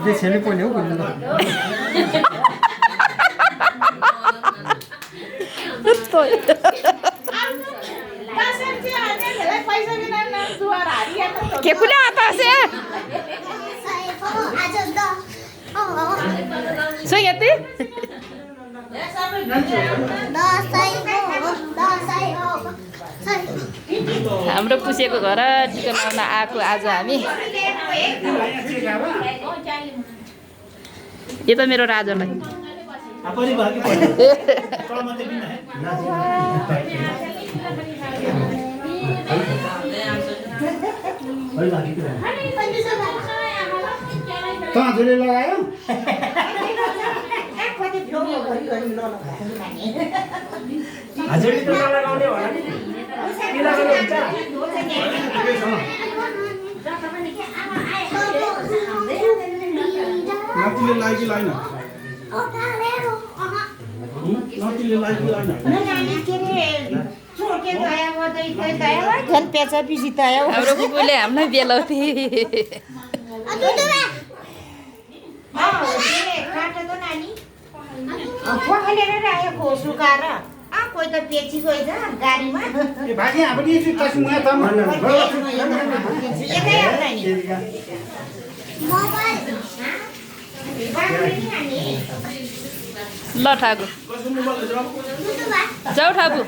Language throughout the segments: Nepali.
이제 제일 뻔해요, 그러면. के कुने आता से सो यति हाम्रो पुसेको घर टिका लाउन आएको आज हामी यो त मेरो राजालाई हजुरले लगायो हजुरले त नलगाउने होला नि के लगाउनु हुन्छ नातिले लागि लाइन नातिले लागि लाइन हाम्रो कुकुरले हामीलाई बेलाउँथे सुकाएर कोही त बेची गएछ गाडीमा भाजी हामी तस्मुया त एकै आउँदा नि ल ठाकु जाऊ ठाकु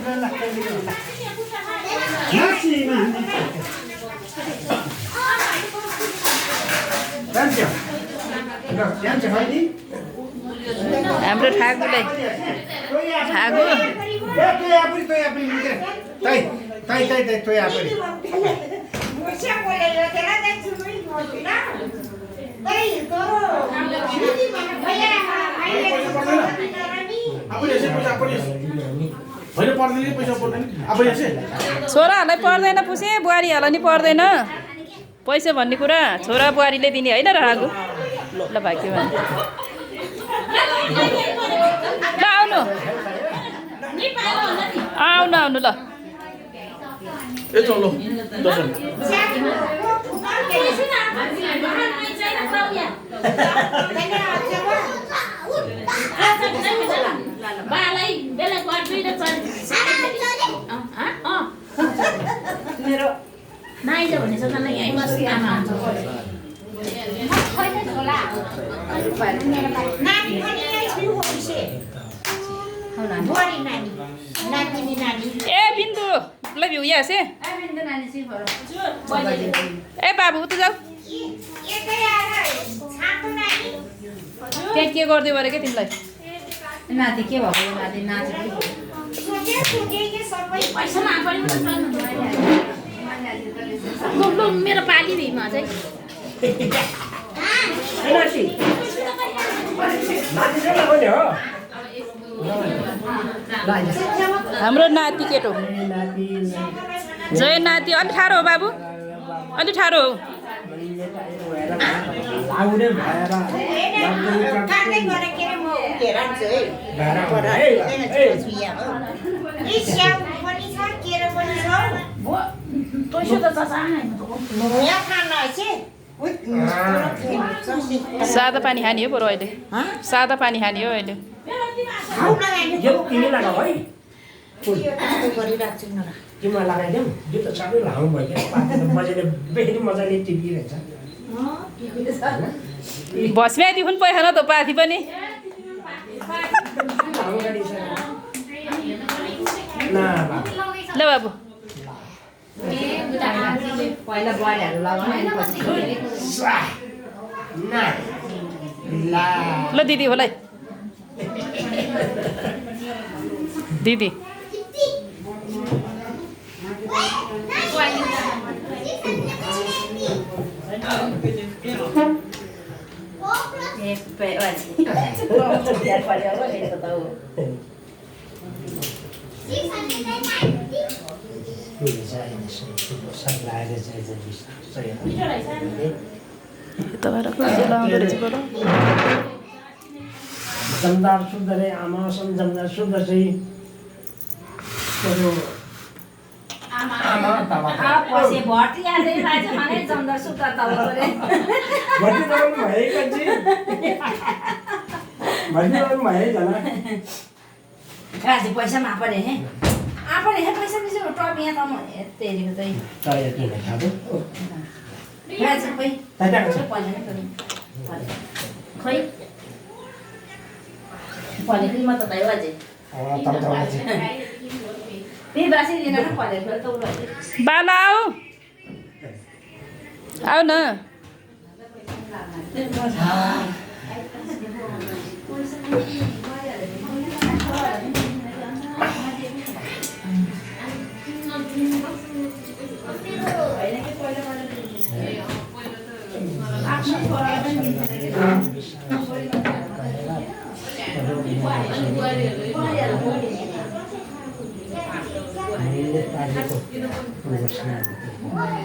हाम्रो ठाकुलाई ठाकु छोराहरूलाई पर्दैन पुसे बुहारीहरूलाई नि पर्दैन पैसा भन्ने कुरा छोरा बुहारीले दिने होइन र ठाकु ल भाग्यमा ल आउनु आउनु आउनु ल मेरो नाइज भने सँग यही बस्ती आमा हुन्छ नानी पनि यही होइसे बुहारी नानी नातिनी नानी ए बिन्दु ल बिउ यहाँ से ए बाबु उता जाऊ एकै आएर छातो नानी त्यहाँ के गर्दै गरे के तिमीलाई नाति के भएको नाति नाचेको सोचे के सबै पैसा नआपरि मेरो पाली भीमा चाहिँ हाम्रो नाति केटो जय नाति अलि ठाडो हो बाबु अलि ठाडो हो काट्दै गरे के रे म हेर है पर ए स्याउ पनि छ केरा पनि छ पैसा त चसा यहाँ खाना चाहिँ सादा पानी खाने हो बरु अहिले सादा पानी खाने हो अहिले गरिरहेको छु तिमीलाई लगाइदेऊ यो त सबै लामो भयो मजाले बेरी मजाले टिपिरहेछ भस्म्यादी हुन् पैसा न त पाथी पनि ल बाबु पहिला बुहारीहरू लगाउनु ल दिदी होला है दिदी जमदार शुद्ध रे आमा जमदार शुद्ध चाहिँ आमा तावा पछि भर्ती आँदै बाजे भने चन्दर सुता तल गरे भर्ती गर्नु भयो कति भर्ती गर्नु भयो जना राजी पैसा मापरे हे आपरे हे पैसा दिसो टप यहाँ त म तेरीको चाहिँ चाहिए किन खाबो राजी पै ताजाको छ पले नै गर्नु खै पले पनि म त भयो अझै तब तब त्यही बासी दिन न पले त उलो बाला आऊ आऊ न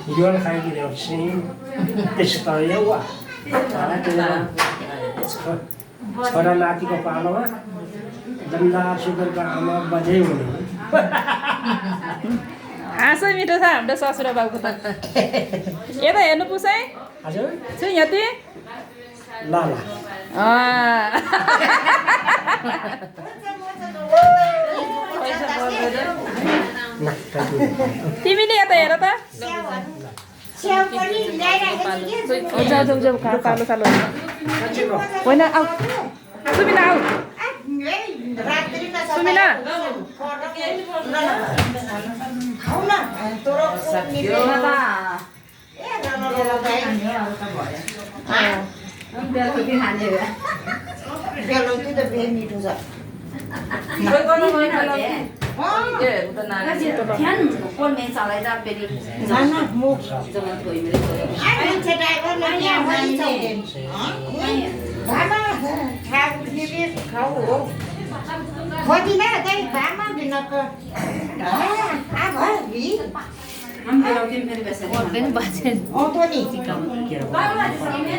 Jual kayak gini sini, pesta ya wah. Sekarang nanti ke Palembang, dendar sugar ke ama bajai ini. हाँसै मिठो छ हाम्रो ससुरा बाबुको त यता हेर्नु पुसै Aja, छु यति lala. पैसा पर्दैन Nah, kayak तिमीले यता हेर त जाऊ जाऊ जाऊ कालो कालो होइन आऊ सुमिना आऊ सुमिना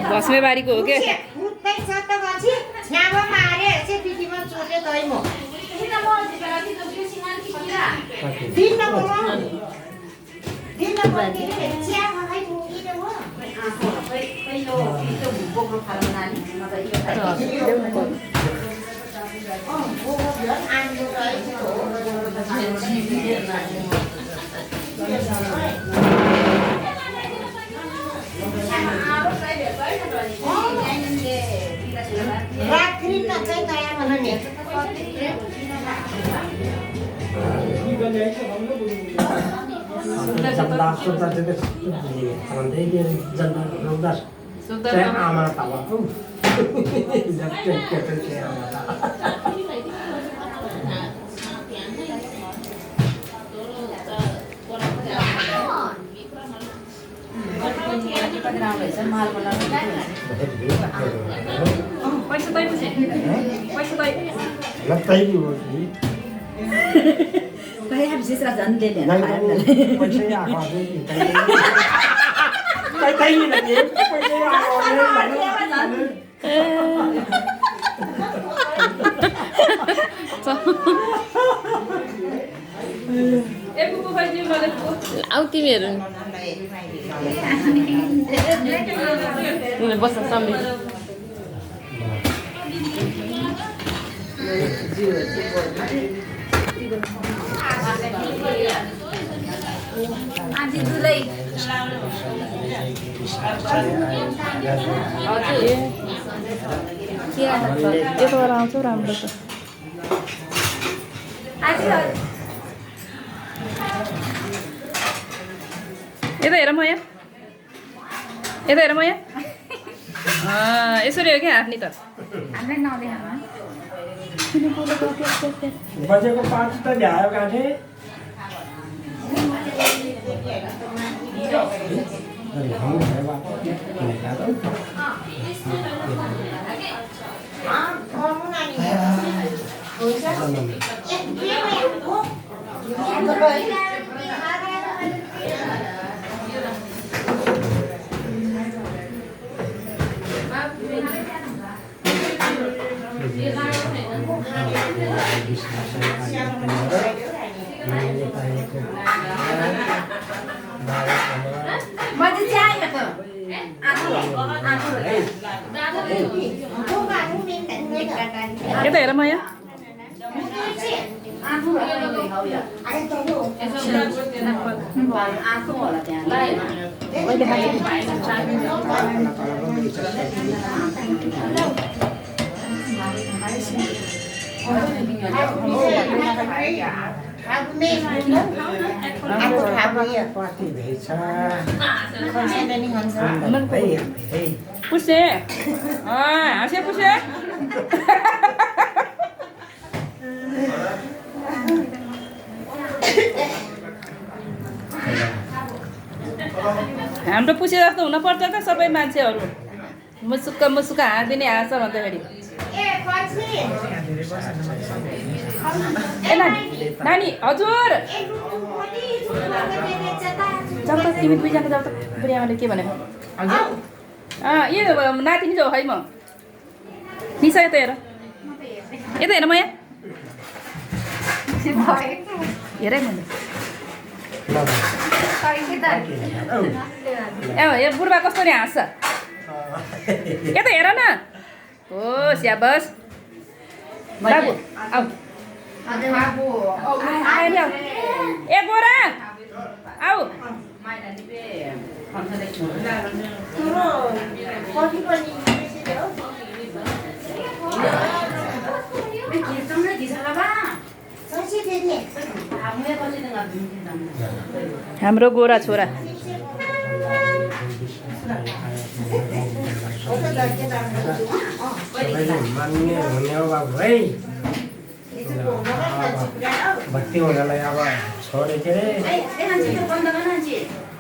भस्मे बारीको हो क्या जन्दा सुत्दा चाहिँ भन्दै त्यो जन्दा रोक्दा चाहिँ आमा तावा हौ जति केटो चाहिँ आमा तावा पैसा तै पुसे पैसा तै लत्तै हो कि Kaya habis झन् दिने पैसै आएको तै नि लगे पैसै आऊ तिमीहरू बस समी आजी जुलाई यताबाट आउँछ राम्रो छ यता हेर म यहाँ यता हेर म यहाँ यसरी हो क्या आफ्नी त हामीलाई नदेखामा बजेको पाँच त ल्यायो काठे यता हेर म यहाँ आँखो होला त्यहाँ पुसे हाँसे पुसे हाम्रो पुसे जस्तो हुनुपर्छ त सबै मान्छेहरू मुसुक्क मुसुक्क हाँसिदिने हाँस भन्दाखेरि ए नानी हजुर जाऊ त तिमी दुईजना जाऊ त बुढी आमाले के भनेको यो नातिनी जाऊ है म निसा यता हेर यता हेर म यहाँ हेर है मैले ए बुढ्बा कस्तो नि हाँस्छ यता हेर न हो स्याबस बाबु आऊ आयो ए गोरा आऊ हाम्रो गोरा छोरा मान्ने हुने हो बाबु है भक्ति हुनलाई अब छोडे के अरे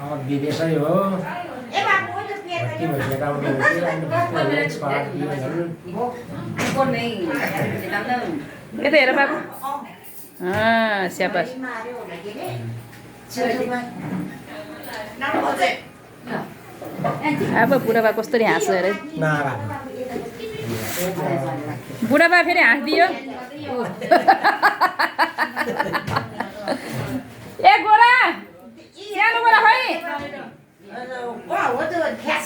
अब विदेशै हो भक्ति भइसकेर यता हेर बाबु स्याबास अब बुढाबा कस्तरी हाँस्छ अरे बुढाबा फेरि हाँस्दियो ए गोरा सानो गोरा खै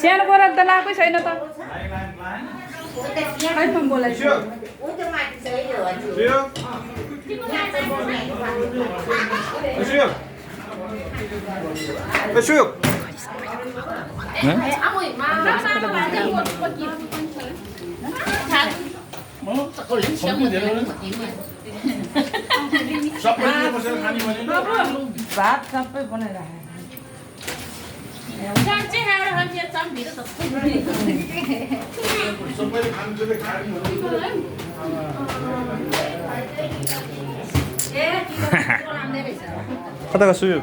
सानो गोरा त लगाएकै छैन त खै म बोलाइछु भात सबै बनाएर कताको सुयो